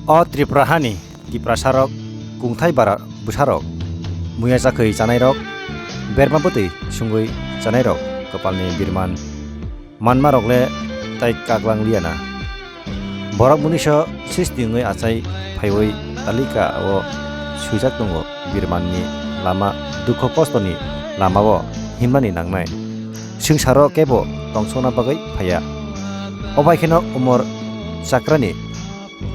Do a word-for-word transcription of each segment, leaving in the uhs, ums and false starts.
O Tripura hani Tiprasarok, kungthai bara bwsarok, muya chakhwi chanairok, berma bwtwi sungwi chanairok, kwpalni birman manmarok le tai kaklang liya na. Borok muniso sristi wngwi achai phaiwi talika o swijak tongo, birmanni lama, dukho kostoni lamao himnani nangnai. Swngcharo kebo tongsokna bagwi phaiya. O bai kheno umor chakrani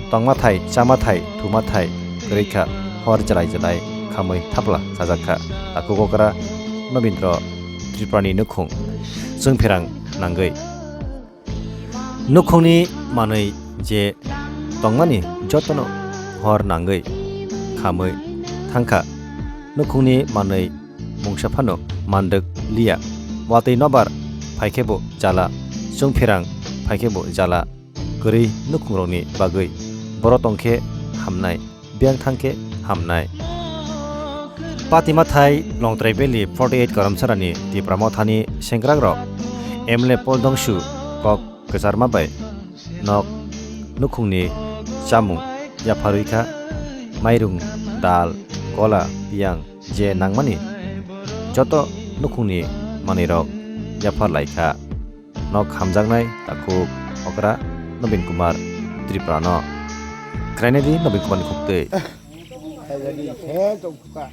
tongma thai, chama thai, thuma thai kwrwi kha, hor jwlai jwlai khamwi thapla chajak kha. Takhuk okra Nobindro Tripurani nukhung chwngpherang nangwi. Nukhungni manwi je tongmani jotono hor nangwi khamwi thangkha. Nukhungni manwi mungsa phano mandwk liya. Watwi nobar phaikhebo jala, chwngpherang phaikhebo jala. Kwrwi nukhungrokni bagwi borok tongkhe hamnai, biyang thangkhe hamnai. Patimathai Longtrai Valley forty eight Karamsarani Tipra Mothani sengkrakrok M L A Paul Dongsu kok kwcharma bai nok nukhungni chamung yapharwi kha, mairung, dal, kola, biyang je nangmani joto nukhungni manwirok yaphar lai kha. Nok hamjaknai takhuk okra Nobin Kumar Tripura no. Krainai di Nobin Kumar ni khuktwi. Khaijani se tongkha.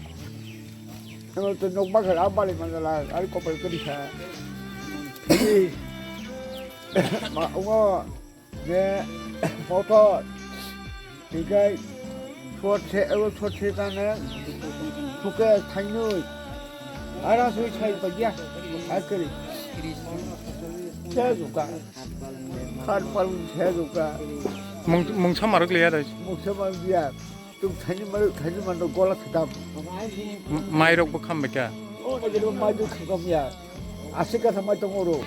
Ano to nok bakal abali manjala, ari kopal kadi sa. Ma, ungo, je, motor, tikai, sot se, ego sot se tane, suke thainui. Ara sui sai pagia, akari. Se juka. Khan palung se juka. Mung, mung samarok liya dai. Mung samar biya. Tum thaini malu, thaini mando gola thakam. M-, mairok bo kham bai kha. O, na jero mai do thakam ya. Asik ka thamai tong oro.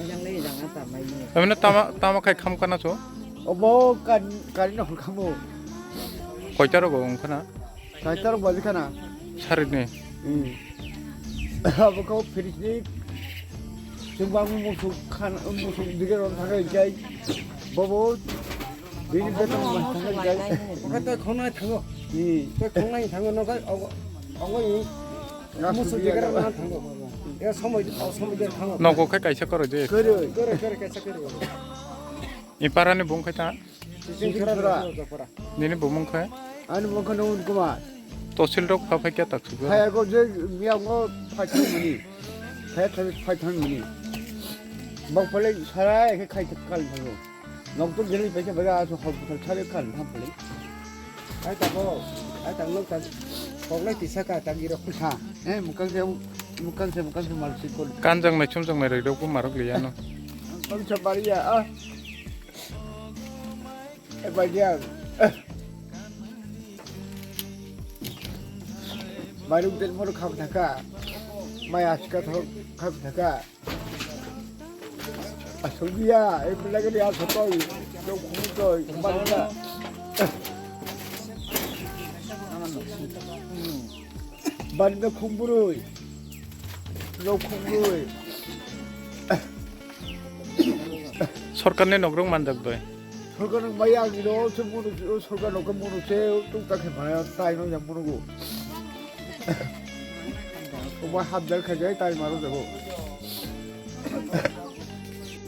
Ejang le ejang na ta mai ni. Amne tama, tama khai kham kana so? Obo kan, kari na hol khamo. Koita rogo ungkhana? Koita rogo bali kana? Sarit ni. Hmm. Abo kau fridge ni. Chwng bang musu khan, musu dige ron thakai jai. Bobo. Bini beton mas thakai jai. Oka to khonai thango. Hmm. To khonai thango no kai ogo. Ogo ni. Musu dige ron thango. Ya somoi, somoi dige thango. Nogo khai kaisa koro je. Koro. Koro, koro kaisa koro. I para ni bung khai ta? Sising sura. Nini bumung khai? Ani bumung khai Nobin Kumar. Tosil rok pha phai kya tak sugo? Khai ko je miya ngo phai thang mani. Khai khai phai thang mani. Bak pale sarai khai khai kal thango. Nok to gele pekhe baga aso hospital sarai kal thang pale. Ai ta ko, ai ta nok ta. Koklai tisa ka ta giro. Ha, eh mukang se, mukang se, mukang se mal sikol. Kanjang nai chumjang nai rok bo marok liya no. Pang sa bariya ah. E bai dia. Mairum tel mor khap thaka. Mai aska thok khap thaka. Asok dia, e belai dia asok toi. Lo khum toi, banda. Banda khum burui. Lo khum burui. Sorkar ni nogrok manjak doi. Sorkar ni maya ni ro se munu, sorkar nokha munu se tuk ta khe maya tai no yang munu go. Oba habdar kha jai tai maro jago.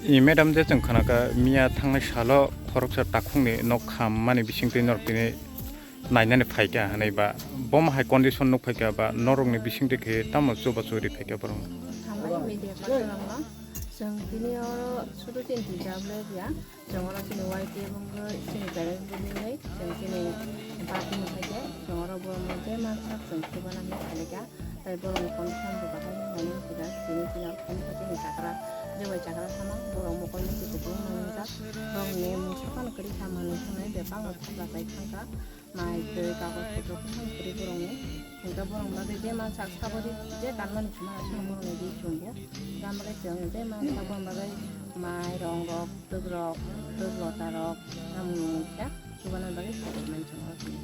I madam je chwng khana kha miya thangnai salo khoroksa takhung ni nok kham mani bising twi norok tini nainani phaikha hinwi ba, bomo hai condition nuk phaikha ba, norokni bisingtwi khe tamo chubachu ri phaikha borok? Hambai media person rokno, chwng tini oro sudu chini twijak le ya, chwng oro chini Y T A bungwi chini parents bungwi chwng chini party ni phaikhe chwng oro borokno je mansak chwng thwiba nangwi phaikha, tai borokni condition bo bahai nangmani phaikha, tini chini oro phaikha chini chakra, je bai chakra sama borok mokol muitu kubui manjak, borokni mungsa phano kwrwi kha manwi thangnai bebak thapla chai thangkha. Mai twi kagoj potro kwthang kwrwi borokni. Hwnkhe borokni bagwi je mansak sabo ri, je kanmani hwnmani aswk borokni ri chumbo. Gam bagwi chwng je mansak borokni bagwi mai, rong rok, twk rok, twk lota rok, tamoni mungsa chubanani bagwi khairokmani chwng oro tini.